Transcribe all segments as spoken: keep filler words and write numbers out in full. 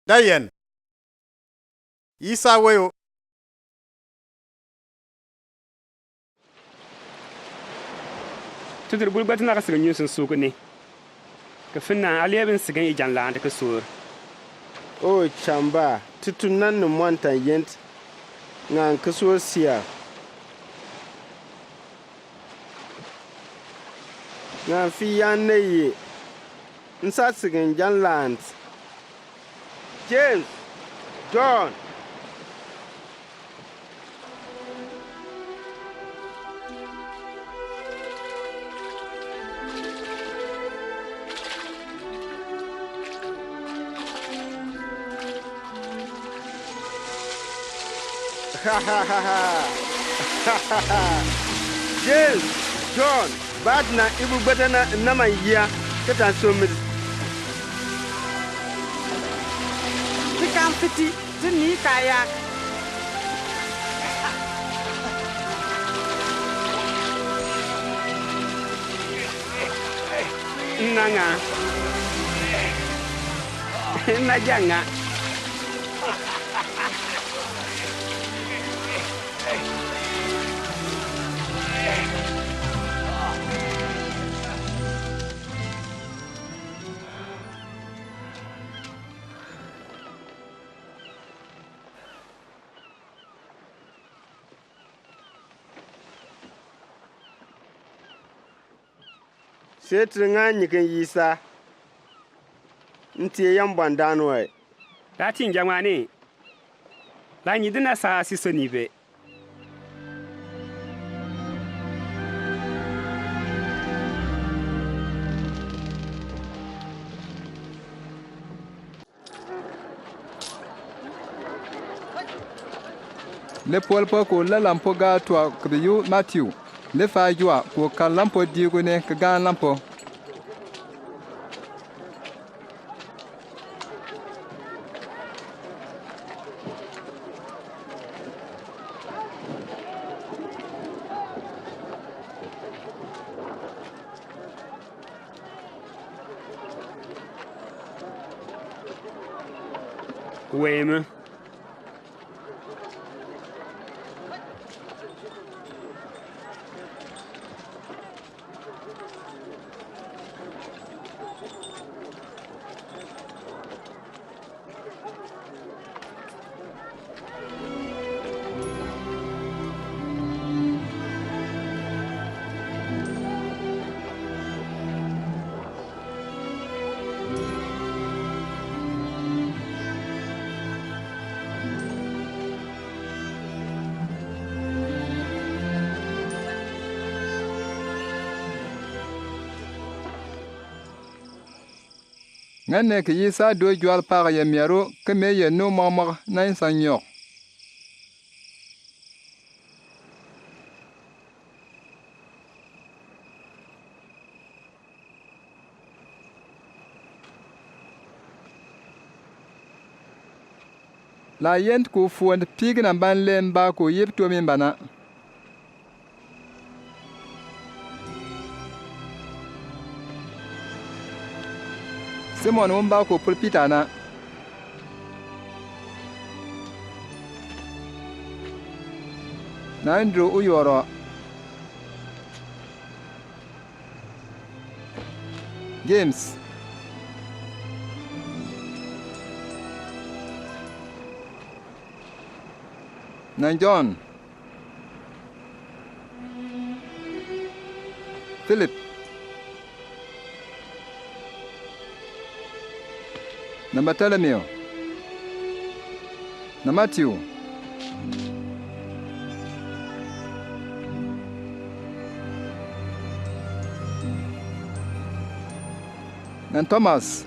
Dayɛn. Isa wéyo. Tutur bul gbătna ka sǝgǝn nyunsǝn sukne. Ka fǝnna alebi n sǝgǝn i janlaand kǝsuur. O chamba, tutur nan ni mwanta yent. Ngan kǝsuur sia. Ngan fi yan ne ye. N sa sǝgǝn janlaand. James, John. James, John, baatna i bu gbătna naaman yia, kǝtan somid. Tǝkan fiti, tǝni kaya. Nanga. Najanga. Sɛ tiri ŋa nyikǝn yisa. N ti yambwan dan wai. Dati njamani. La nyi dina sa asi soni be. Le pɔlpɔ ko la lampo ga tua kǝbi yu Matiu. Le fa jua ko ka lampo diigune kǝ gan lampo. Weme. Ŋan ne kǝ yisa du jwal pak yɛ miaru kǝ me yɛ nu mɔkmɔk na insan nyɔk. La yɛn ku fuɔn pigin amban lɛ mba ku yip tuɔmi mbana. Simon umba ku pulpit ana. Na Andrew uyoro. James. Na John. Philip. Na Bartholomew. Na Matiu. Na Thomas.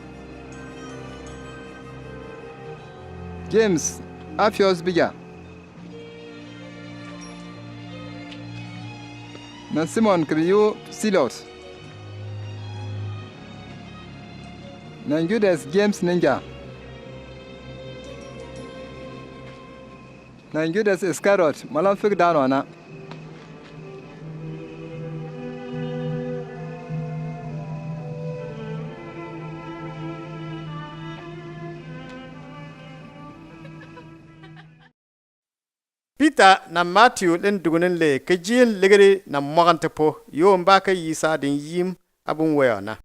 James, Alphaeus bija. Na Simon kǝbi yu Zealot. Na Judas James ninja. Na Judas Iscariot, malam fik dano ana. Yita na Matiu lin dugunin le, kajin ligiri na mwakantepö, yo mbaka Isa din yim abun we ona.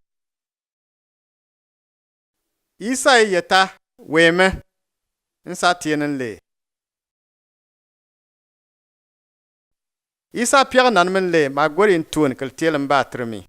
Isa yita weme, nsa tienen le. Isa piak nan men le, ma gori ntuon kil tiel mba tirmi.